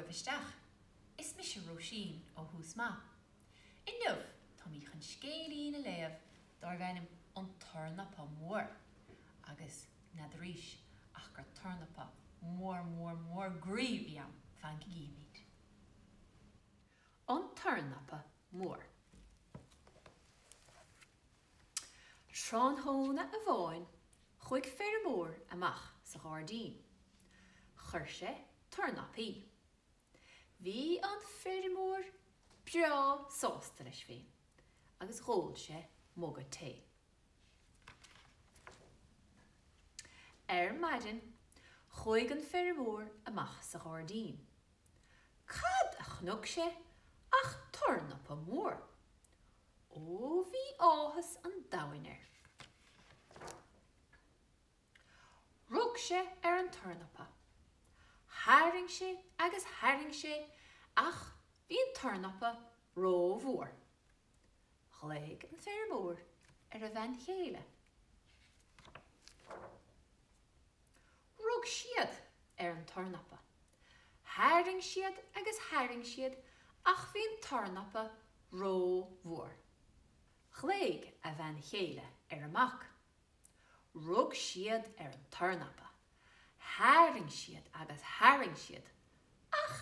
romhaibh isteach. Is mise Róisín ó Thús Maith. Inniu táimid chun scéilín a léamh darbh ainm An Tornapa Mór agus n'fheadaraís ach gur tornapa mór mór mór groí a bhí ann, fan go gcífimid. An Tornapa Mór. Tráthnóna amháin chuaigh feirmeoir amach sa ghairdín. Chuir sé tornapaí. Bhí an feirmeoir breá sásta leis féin agus dh'ól sé muga tae. Ar maidin chuaigh an feirmeoir amach sa ghairdín. Cad a chonaic sé ach tornapa mór. Ó bhí áthas an domhain air. Rug sé ar an tornapa. Tharraing sé agus tharraing sé ach bhí an tornapa rómhór. Ghlaoigh an feirmeoir ar a bhean chéile. Rug siad ar an tornapa. Tharraing siad agus tharraing siad ach bhí an tornapa rómhór. Ghlaoigh a bhean chéile ar a mac. Rug siad ar an tornapa. Tharraing siad agus tharraing siad ach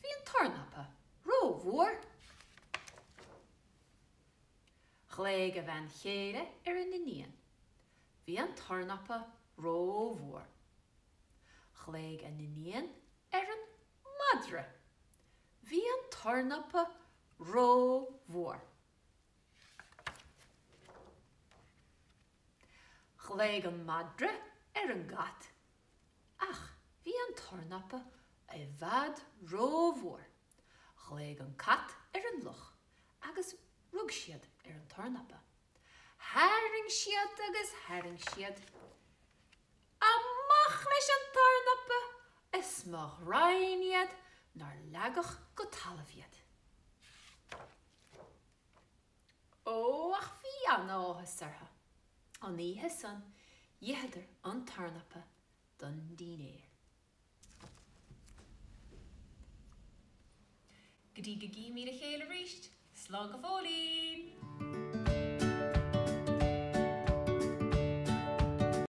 bhí an tornapa rómhór. Ghlaoigh a bhean chéile ar a n-iníon. Bhí an tornapa rómhór. Ghlaoigh a n-iníon ar an madra. Bhí an tornapa rómhór. Ghlaoigh an madra ar an gcat ach bhí an tornapa i bhfad rómhór. Ghlaoigh an cat ar an luch agus rug siad ar an tornapa. Tharraing siad agus tharraing siad. Amach leis an tornapa is mo ghraidhin iad nár leagadh go talamh iad. Ó, ach bhí an-áthas orthu. An oíche san d'itheadar an tornapa don dínnéar. Go dtí go gcífimid a chéile arís, slán go fóillín!